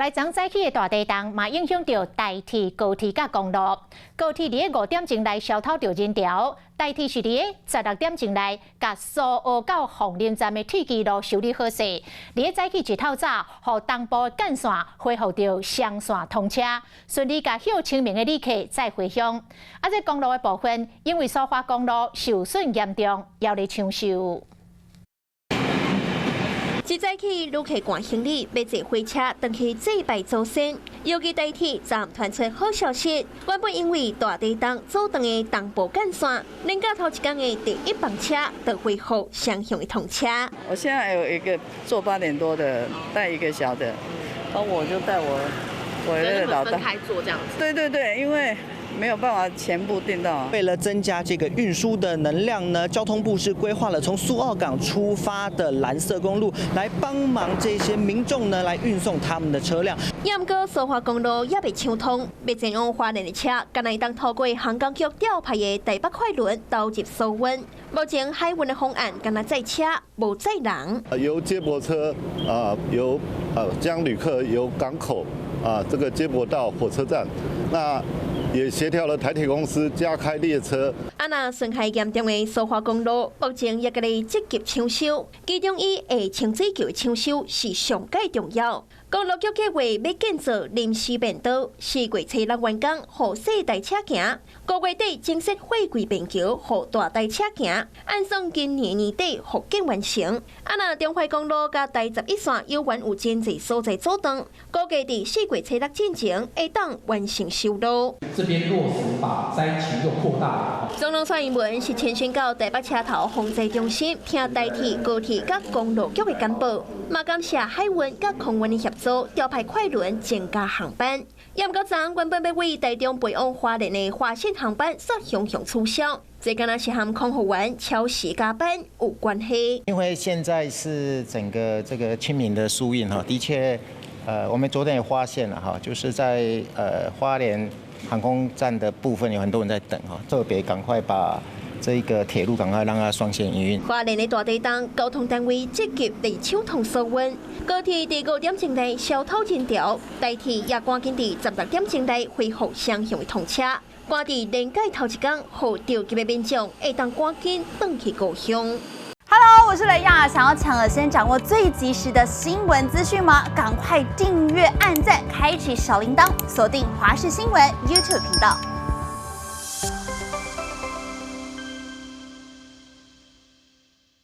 來，昨早起的大地動嘛，影響著台鐵、高鐵佮公路。高鐵佇咧5點鐘內消透著人潮，台鐵是佇咧16點鐘內，共蘇澳到鳳林站的鐵支路修理好勢。佇咧早起一透早，予東部幹線恢復著雙線通車，順利共賀清明的旅客載回鄉。啊，這公路的部分，因為蘇花公路受損嚴重，猶咧搶修。一早起，旅客趕行李，欲坐火車轉去祭拜祖先。尤其台鐵站傳出好消息，原本因為大地動阻斷的東部幹線，連假頭一工的第一班車就恢復雙向的通車。我現在有一個坐8點多的，帶一個小的，然後我就帶我的老大。分開坐這樣子。對對對，因為沒有辦法全部訂到。為了增加這個運輸的能量呢，交通部是規劃了從蘇澳港出發的藍色公路，來幫忙這些民眾呢來運送他們的車輛。毋過蘇花公路猶未暢通，欲前往花蓮的車，敢若會當透過航港局調派的台北快輪導入蘇運。目前海運的方案，敢若載車無載人。由接駁車啊，由將旅客由港口啊這個接駁到火車站，那也協調了台鐵公司加開列車。啊，若損害嚴重的蘇花公路，目前也閣咧積極搶修，其中以下清水橋的搶修是上蓋重要。公路局計劃欲建造臨時便道，4月初六完工，予細台車行；5月底增設貨櫃便橋，予大台車行。按算今年年底復建完成。啊，若中華公路佮台11線猶原有真濟所在阻斷，估計佇4月初六進前會當完成修路。這邊落實把災情又擴大。總統蔡英文是親身到台北車頭防災中心，聽台鐵、高鐵佮公路局的簡報，嘛感謝海運佮空運的協助，調派快輪增加航班。也毋過，昨原本欲對台中飛往花蓮的華信航班，煞雄雄取消。這敢若是和空服員超時加班有關係。因為現在是整個這個清明的疏運哈，的確，我們昨天也發現了哈，就是在花蓮航空站的部分有很多人在等哈，特別趕快把這個鐵路趕快讓它雙線營運。花蓮的大地動，交通單位積極佇搶通疏運，高鐵佇5點鐘內消透人潮，台鐵也趕緊佇16點鐘內恢復雙向的通車。趕佇連假頭一工，予著急的民眾會當趕緊轉去故鄉。 Hello，我是雷亞，想要搶先掌握最及時的新聞資訊嗎？趕快訂閱、按讚、開啟小鈴鐺，鎖定華視新聞 YouTube 頻道。